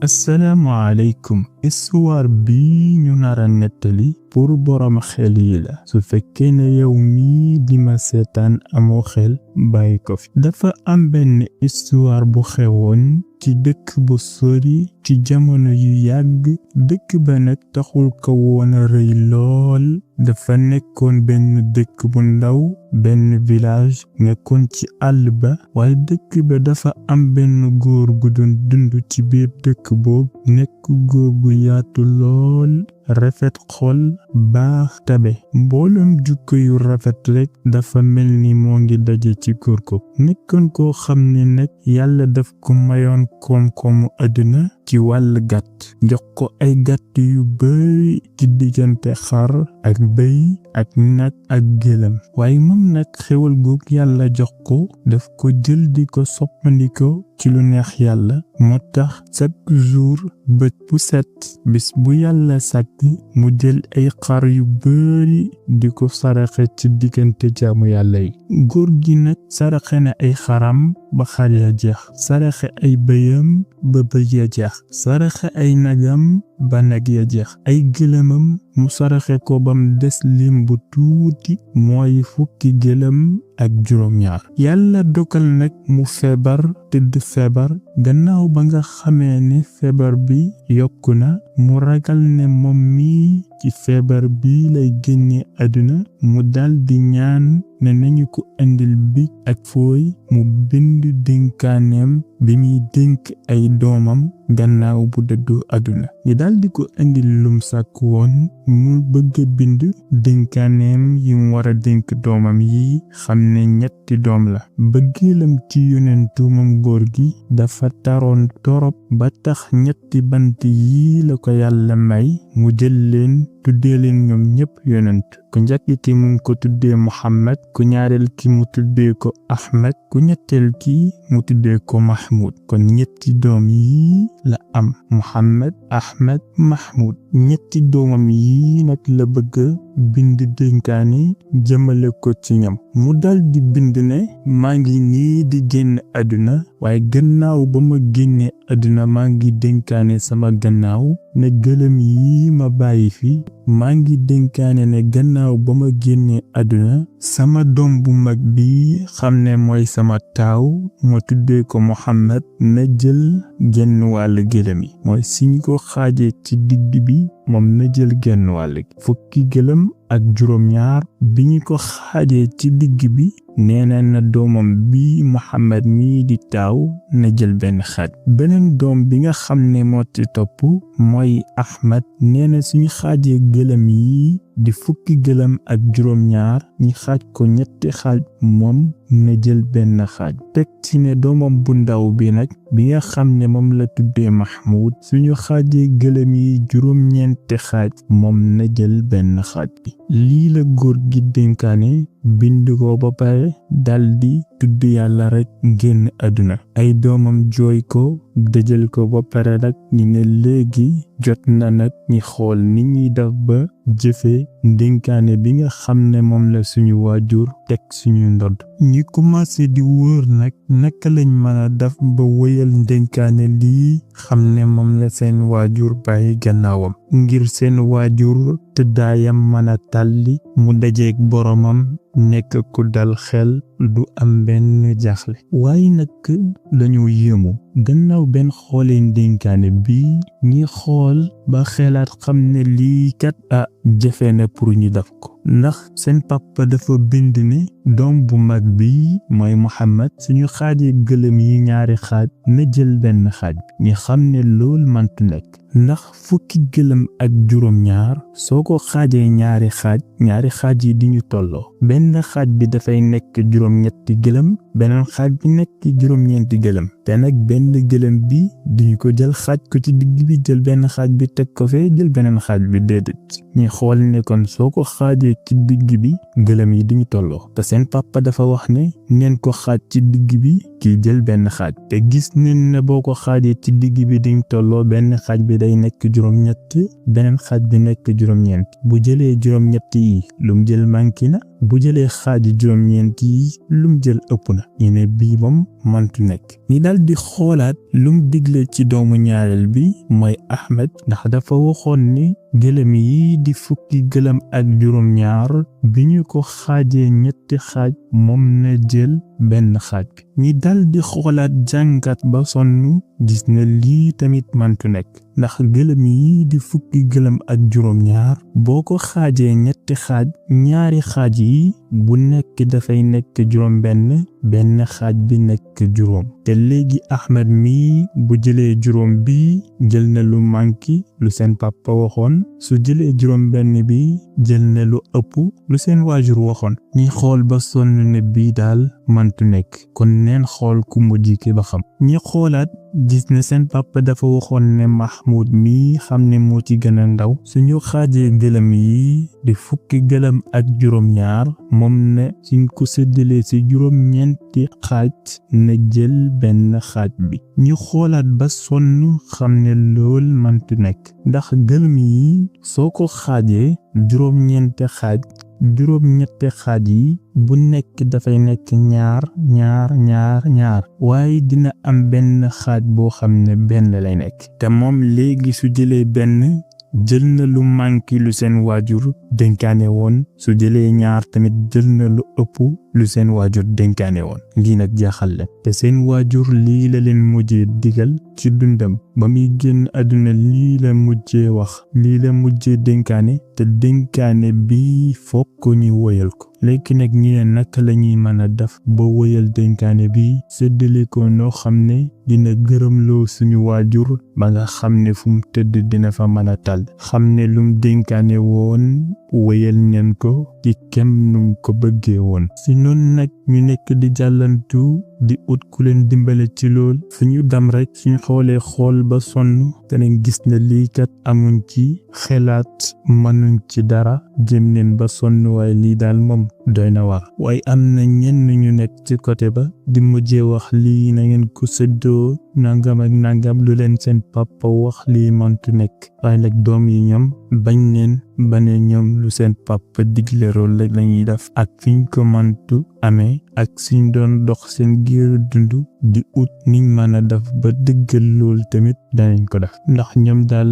assalaamu aleykum. histoire bii ñu nara nettali pour borom xel yi la. su fekkee ne yow mii di ma seetaan amoo xel bàyyi ko fi. dafa am benn histoire bu xewoon ci dëkk bu sori ci jamono yu yàgg. dëkk ba nag taxul ko woon a rëy lool. dafa nekkoon benn dëkk bu ndaw, benn village nekkoon ci àll ba. waaye dëkk ba dafa am benn góor gu doon dund ci biir dëkk boobu. nekk góor gu yaatu lool, rafet xol, baax, tabe. mboolem jukko yu rafet rekk dafa mel ni moo ngi daje ci góor ko. nekkoon koo xam ne nag yàlla daf ko mayoon koom-koomu àddina ci wàll gàtt. jox ko ay gàtt yu bari ci diggante xar ak bëy ak nag ak gëlëm. waaye moom nag xewal goog yàlla jox ko daf ko jël di ko soppandiko ci lu neex yàlla. moo tax chaque jour bët bu set, bis bu yàlla sàkk mu jël ay xar yu bari di ko saraxe ci diggante jaamu yàlla yi. góor gi nag saraxe na ay xaram ba xar ya jeex, saraxe ay bëyam ba bëy ya jeex, saraxe ay nagam ba nag ya jeex, ay gëlëmam mu saraxe ko bam des lim bu tuuti, mooy fukki gëlëm ak juróom-ñaar. yàlla dogal nag mu feebar, tëdd feebar. gannaaw ba nga xamee ne feebar bi yokku na, mu ragal ne moom mii ci feebar bi lay génne àdduna. mu dal di ñaan ne nañu ko indil big ak fooy mu bind dénkaaneem bi muy dénk ay doomam gannaaw bu dëddoo àdduna. ñi dal di ko indil lum sàkk woon. mu bëgg bind dénkaaneem yi mu war a dénk doomam yi, xam ne ñetti doom la. bëggeelam ci yonentu moom góor gi dafa taroon torop ba tax ñetti bant yi la ko yàlla may. mu jël leen tuddee leen ñoom ñépp yonent. ku njëkk ki mu ngi ko tuddee Muhammad, ku ñaareel ki mu tuddee ko Ahmed, ku ñetteel ki mu tuddee ko Mahmoud. kon ñetti doom yi la am: Muhammad, Ahmed, Mahmoud. ñetti doomam yi nag la bëgg bind dénkaane jëmale ko ci ñoom. mu dal di bind ne maa ngi nii di génn àdduna, waaye gannaaw ba ma génnee àdduna maa ngi dénkaane sama gannaaw ne gëlëm yi ma bàyyi fi. maa ngi dénkaane ne gannaaw ba ma génnee àdduna sama doom bu mag bi xam ne mooy sama taaw, ma tuddee ko Muhammad, na jël genn wàll gëlëm yi. mooy si ñu ko xaajee ci digg bi, moom na jël genn wàll gi. fukki gëlëm ak juróom-ñaar bi ñu ko xaajee ci digg bi, nee na doomam bi Muhammad mii di taaw na jël benn xaaj. beneen doom bi nga xam ne moo ci topp mooy Ahmad. nee na suñu xaajee gëlëm yi di fukki gëlëm ak juróom-ñaar, ñi xaaj ko ñetti xaaj, moom na jël benn xaaj. teg ci ne doomam bu ndaw bi nag, bi nga xam ne moom la tuddee Mahmoud, suñu xaajee gëlëm yi juróom-ñeenti xaaj, moom na jël benn xaaj bi. lii la góor gi dénkaane, bind ko ba pare daldi tudd yàlla rekk génn àdduna. ay doomam jooy ko, dëjël ko ba pare nag ñi ne léegi jot na nag ñi xool ni ñuy def ba jëfe ndénkaane bi nga xam ne moom la suñu waajur teg suñu ndodd. ñi commencé di wër nag naka lañ mën a def ba wéyal ndénkaane lii xam ne moom la seen waajur bàyyi gannaawam, ngir seen waajur tëddaayam mën a tàlli mu dajeek boromam nekk ku dal xel, du am benn jaaxle. waaye nag dañu yéemu. gannaaw benn xoolee ndénkaane bi, ñi xool ba xelaat xam ne lii kat jafe na pour ñu def ko. ndax seen papa dafa bind ne doom bu mag bi mooy Muhammad, suñu xaajee gëlëm yi ñaari xaaj, na jël benn xaaj bi. ñi xam ne loolu mantu nekk. ndax fukki gëlëm ak juróom-ñaar soo ko xaajee ñaari xaaj yi di ñu tolloo. benn xaaj bi dafay nekk juróom-ñetti gëlëm, beneen xaaj bi nekk juróom-ñeenti gëlëm. te nag benn gëlëm bi duñu ko jël xaaj ko ci digg bi, jël benn xaaj bi teg ko fee, jël beneen xaaj bi déedéet. ñi xool ne kon soo ko xaajee ci digg bi gëlëm yi duñu tolloo. te seen papa dafa wax ne neen ko xaaj ci digg bi kii jël benn xaaj te gis nañ ne boo ko xaajee ci digg bi diñ tolloo benn xaaj bi day nekk juróom-ñett beneen xaaj bi nekk juróom-ñeent bu jëlee juróom-ñett yi lum jël manqué na bu jëlee xaaji juróom-ñeent yi lum jël ëpp na ñu ne bii moom mantu nekk ñi dal di xoolaat lum digle ci doomu ñaareel bi mooy Ahmed ndax dafa waxoon ni gëlëm yi di fukki gëlëm ak juróom-ñaar bi ñu ko xaajee ñetti xaaj moom na jël benn xaaj bi ñi dal di xoolaat jàngat ba sonn gis na lii tamit mantu nekk ndax gëlëm yi di fukki gëlëm ak juróom-ñaar boo ko xaajee ñetti xaaj ñaari xaaj yi bu nekk dafay nekk juróom benn xaaj bi nekk juróom te léegi Ahmed mi bu jëlee juróom bi jël na lu manki lu seen papa waxoon su jëlee juróom benn bi jël na lu ëpp lu seen waajur waxoon ñi xool ba sonn ne bii daal mantu nekk kon neen xool ku mujj ki ba xam ñi xoolaat gis ne seen papa dafa waxoon ne Mahmoud mi xam ne moo ci gën a ndaw suñu xaajee gëlëm yi di fukki gëlëm ak juróom-ñaar moom ne suñ ko séddalee ci juróom-ñeenti xaaj na jël benn xaaj bi ñu xoolaat ba sonn xam ne lool mantu nekk ndax gëlëm yi soo ko xaajee juróom-ñeenti xaaj juróom-ñetti xaaj yi bu nekk dafay nekk ñaar waaye dina am benn xaaj boo xam ne benn lay nekk te moom léegi su jëlee benn jël na lu manki lu seen waajur dénkaane woon su jëlee ñaar tamit jël na lu ëpp lu seen waajur dénkaane woon lii nag jaaxal leen te seen waajur lii la leen mujjee digal ci dundam ba muy génn àdduna lii la mujjee wax lii la mujjee dénkaane te dénkaane bi fokk ñu woyal ko léegi nag ñi ne naka la ñuy mën a def ba woyal dénkaane bi séddale ko noo xam ne dina gërëmloo suñu waajur ba nga xam ne fu mu tëdd dina fa mën a tal xam ne lum dénkaane woon woyal neen ko ci kem num ko bëggee woon si noonu nag ñu nekk di jàllantu di ut ku leen dimbale ci lool suñu dam rek suñu xoolee xool ba sonn te nañ gis ne lii kat amuñ ci xelaat mënuñ ci dara jëm neen ba sonn waaye lii daal moom doy na waar waaye am na ñenn ñu nekk ci côté ba di mujjee wax lii na ngeen ko séddoo nangam ak nangam lu leen seen papa wax lii mantu nekk waaye nag doom yi ñoom bañ neen ba ne ñoom lu seen papa digle lool rek lañuy def ak fiñ ko mantu amee ak suñ doon dox seen giiru dund di ut niñ mën a def ba dëggal lool tamit danañ ko def ndax ñoom daal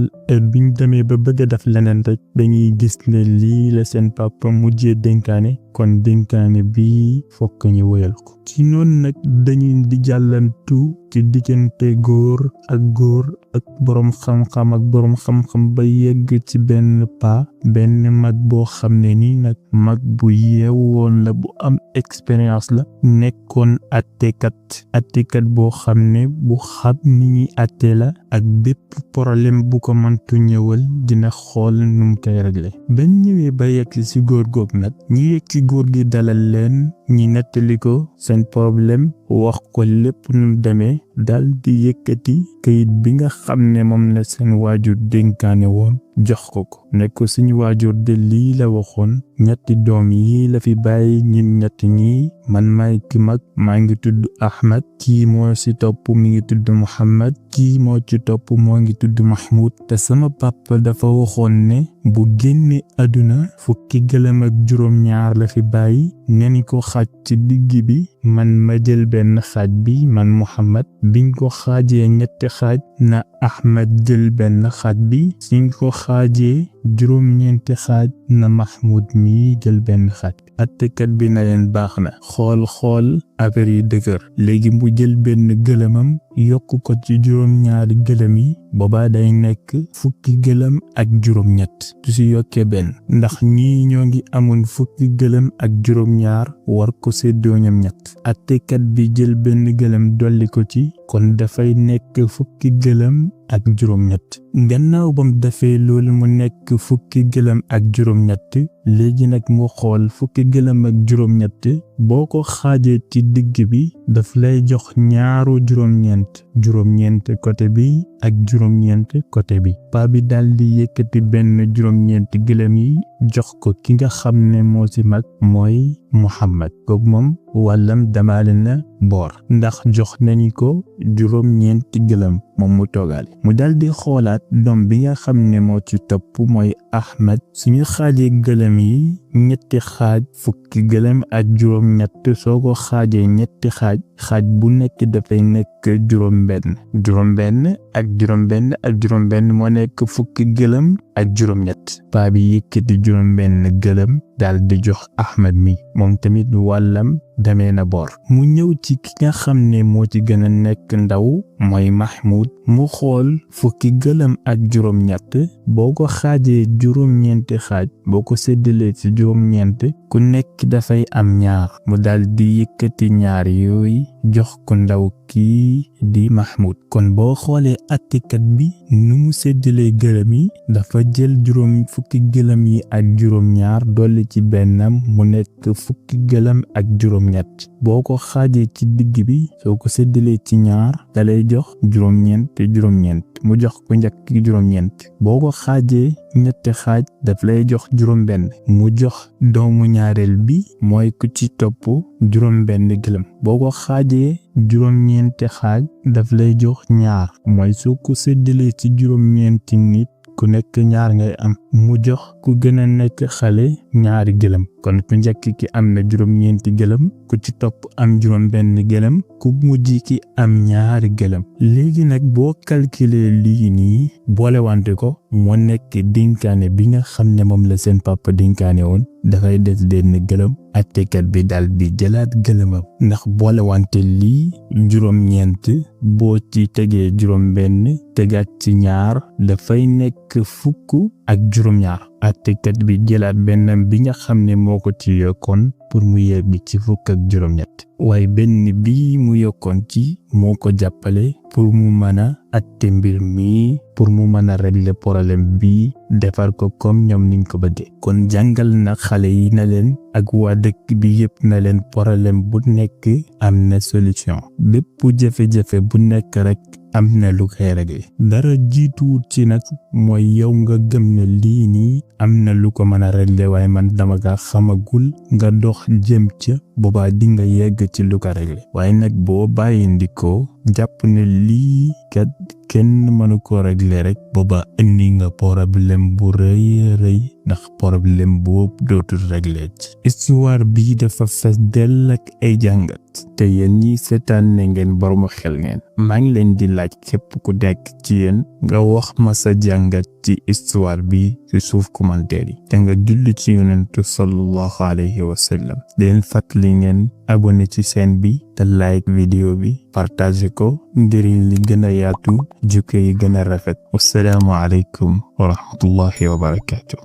biñ demee ba bëgg a def leneen rek dañuy gis ne lii la seen papa mujjee dénkaane kon dénkaane bii fokk ñu woyal ko ci noonu nag dañuy di jàllantu ci diggante góor ak boroom xam-xam ak boroom xam-xam ba yegg ci benn mag boo xam ne ni nag mag bu yeewoon la bu am expérience la nekkoon attekat boo xam ne bu xam ni ñuy atte la ak bépp problème bu ko mëntu ñëwal dina xool num koy régler bañ ñëwee ba yegg ci góor goog nag ñi yegg ci góor gi dalal leen ñi nettali ko seen problème wax ko lépp nu demee dal di yëkkati kayit bi nga xam ne moom la seen waajur dénkaane woon jox ko ne ko suñu waajur de lii la waxoon ñetti doom yi la fi bàyyi ñun ñetti ñi man maay ki mag maa ngi tudd Ahmed kii moo ci topp mi ngi tudd Muhammad kii moo ci topp moo ngi tudd Mahmoud te sama papa dafa waxoon ne bu génne àdduna fukki gëlëm ak juróom-ñaar la fi bàyyi neen ko xaaj ci digg bi man ma jël benn xaaj bi man Muhammad biñ ko xaajee ñetti xaaj na Ahmed jël benn xaaj bi suñ ko xaajee juróom-ñeenti xaaj na Mahmoud mi jël benn xaaj bi attekat bi na leen baax na xool affaire yi dëgër léegi mu jël benn gëlëmam yokk ko ci juróom-ñaari gëlëm yi boobaa day nekk fukki gëlëm ak juróom-ñett tu si yokkee benn ndax ñii ñoo ngi amoon fukki gëlëm ak juróom-ñaar war ko séddoo ñoom ñett attekat bi jël benn gëlëm dolli ko ci kon dafay nekk fukki gëlëm ak juróom-ñett gannaaw bam dafee loolu mu nekk fukki gëlëm ak juróom-ñett léegi nag mu xool fukki gëlëm ak juróom-ñett boo ko xaajee ci digg bi daf lay jox ñaaru juróom-ñeent côté bi ak juróom-ñeent côté bi paa bi daldi yëkkati benn juróom-ñeent gëlëm yi jox ko ki nga xam ne moo ci mag mooy Muhammad kooku moom wàllam damaale na boor ndax jox nañu ko juróom-ñeenti gëlëm moom mu toogaale. mu daldi xoolaat doom bi nga xam ne moo ci topp mooy Ahmed. suñu xaajee gëlëm yi ñetti xaaj fukki gëlëm ak juróom-ñett soo ko xaajee ñetti xaaj bu nekk dafay nekk juróom-benn ak juróom-benn moo nekk fukki gëlëm ak juróom-ñett. paa bi yëkkati juróom-benn gëlëm daal di jox Ahmed mi moom tamit wàllam demee na boor. mu ñëw ci ki nga xam ne moo ci gën a nekk ndaw mooy Mahmoud. mu xool fukki gëlëm ak juróom-ñett boo ko xaajee juróom-ñeenti xaaj boo ko séddalee ci juróom-ñeent ku nekk dafay am ñaar. mu daal di yëkkati ñaar yooyu jox ko ndaw kii di Mahmoud. kon boo xoolee attikat bi nu mu séddalee gëlëm yi dafa jël fukki gëlëm yi ak juróom-ñaar dolli ci bennam mu nekk fukki gëlëm ak juróom-ñett. boo ko xaajee ci digg bi soo ko séddalee ci ñaar dalay jox juróom-ñeent mu jox ko njëkk juróom-ñeent. boo ko xaajee ñetti xaaj daf lay jox juróom-benn mu jox doomu ñaareel bi mooy ku ci topp juróom-benn gëlëm. boo ko xaajee juróom-ñeenti xaaj daf lay jox ñaar mooy soo ko séddalee ci juróom-ñeenti nit ku nekk ñaar ngay am. mu jox ku gën a nekk xale ñaari gëlëm. kon ku njëkk ki am na juróom-ñeenti gëlëm ku ci topp am juróom-benn gëlëm ku mujj ki am ñaari gëlëm. léegi nag boo calculer lii nii boolewante ko moo nekk dénkaane bi nga xam ne moom la seen papa dénkaane woon dafay des benn gëlëm. attekat bi daal di jëlaat gëlëmam ndax boolewante lii juróom-ñeent boo ci tegee juróom-benn tegaat ci ñaar dafay nekk fukk ak juróom-ñaar. attekat bi jëlaat bennam bi nga xam ne moo ko ci yokkoon pour mu yegg ci fukk ak juróom-ñett. waaye benn bi mu yokkoon ci moo ko jàppale pour mu mën a atte mbir mi pour mu mën a régler problème bi defar ko comme ñoom niñ ko bëggee. kon jàngal na xale yi na leen ak waa dëkk bi yépp na leen problème bu nekk am na solution. bépp jafe-jafe bu nekk rek am na lu koy régler. dara jiituwut ci nag mooy yow nga gëm ne lii nii am na lu ko mën a régler waaye man dama kaa xamagul nga dox jëm ca boobaa di nga yegg ci lu ko régler. waaye nag boo bàyyi ndikoo jàpp ne lii kat kenn mënu ko régler rek booba indi nga problème bu rëy ndax problème boobu dootul régler ci. histoire bi dafa fes dell ak ay jàngat te yéen ñi seetaan ne ngeen boromu xel ngeen. maa ngi leen di laaj képp ku nekk ci yéen nga wax ma sa jàngat ci histoire bi ci suuf commentaire yi te nga julli ci yonentu sallallahu alayhi wa sallam. leen fàttali ngeen abonné ci chaîne bi te like vidéo bi partage ko njëriñ li gën a yaatu jukke yi gën a rafet. wassalaamu aleykum wa rahmatullahi wa barakatuh.